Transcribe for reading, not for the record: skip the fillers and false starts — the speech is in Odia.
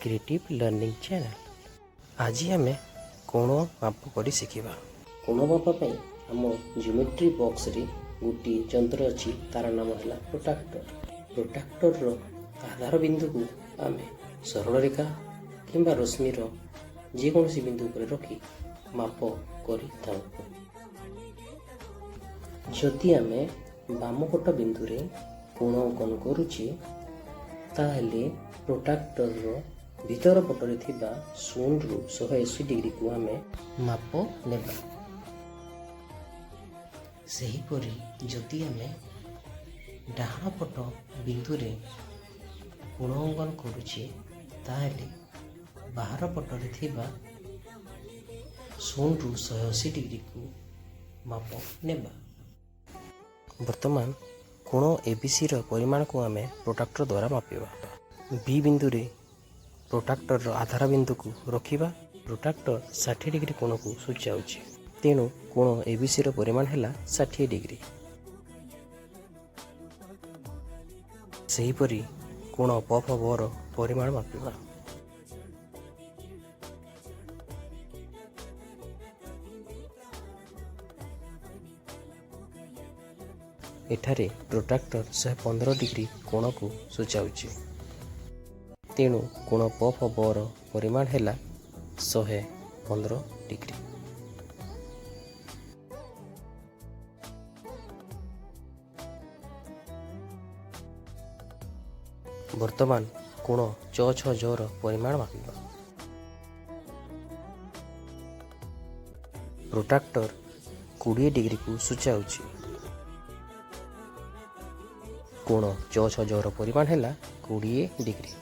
Creative learning channel. ଆଜି ଆମେ କୋଣ ମାପ କରି ଶିଖିବା। କୋଣ ମାପ ପାଇଁ ଆମ ଜିଓମେଟ୍ରି ବକ୍ସରେ ଗୋଟିଏ ଯନ୍ତ୍ର ଅଛି, ତାର ନାମ ହେଲା ପ୍ରୋଟ୍ରାକ୍ଟର। ପ୍ରୋଟ୍ରାକ୍ଟରର ଆଧାର ବିନ୍ଦୁକୁ ଆମେ ସରଳ ରେଖା କିମ୍ବା ରଶ୍ମିର ଯେକୌଣସି ବିନ୍ଦୁ ଉପରେ ରଖି ମାପ କରିଥାଉ। ଯଦି ଆମେ ବାମ ପଟ ବିନ୍ଦୁରେ କୋଣ ଅଙ୍କନ କରୁଛେ, ତାହେଲେ ପ୍ରୋଟ୍ରାକ୍ଟରର ଭିତର ପଟରେ ଥିବା 0ରୁ 180 ଡିଗ୍ରୀକୁ ଆମେ ମାପ ନେବା। ସେହିପରି ଯଦି ଆମେ ଡାହାଣ ପଟ ବିନ୍ଦୁରେ କୋଣ ଅଙ୍କନ କରୁଛେ, ତାହେଲେ ବାହାର ପଟରେ ଥିବା 0ରୁ 180 ଡିଗ୍ରୀକୁ ମାପ ନେବା। ବର୍ତ୍ତମାନ କୋଣ ଏବିସିର ପରିମାଣକୁ ଆମେ ପ୍ରୋଟ୍ରାକ୍ଟର ଦ୍ୱାରା ମାପିବା। ବି ବିନ୍ଦୁରେ ପ୍ରୋଟ୍ରାକ୍ଟରର ଆଧାର ବିନ୍ଦୁକୁ ରଖିବା। ପ୍ରୋଟ୍ରାକ୍ଟର 60 ଡିଗ୍ରୀ କୋଣକୁ ସୂଚାଉଛି, ତେଣୁ କୋଣ ଏବିସିର ପରିମାଣ ହେଲା 60 ଡିଗ୍ରୀ। ସେହିପରି କୋଣ ପ ଫ ବର ପରିମାଣ ମାପିବା। ଏଠାରେ ପ୍ରୋଟ୍ରାକ୍ଟର 115 ଡିଗ୍ରୀ କୋଣକୁ ସୂଚାଉଛି, ତେଣୁ କୋଣ ପ ଫ ବର ପରିମାଣ ହେଲା 115 ଡିଗ୍ରୀ। ବର୍ତ୍ତମାନ କୋଣ ଚ ଛ ଜର ପରିମାଣ ମାପିବା। ପ୍ରୋଟ୍ରାକ୍ଟର 20 ଡିଗ୍ରୀକୁ ସୂଚାଉଛି। କୋଣ ଚ ଛ ଜର ପରିମାଣ ହେଲା 20 ଡିଗ୍ରୀ।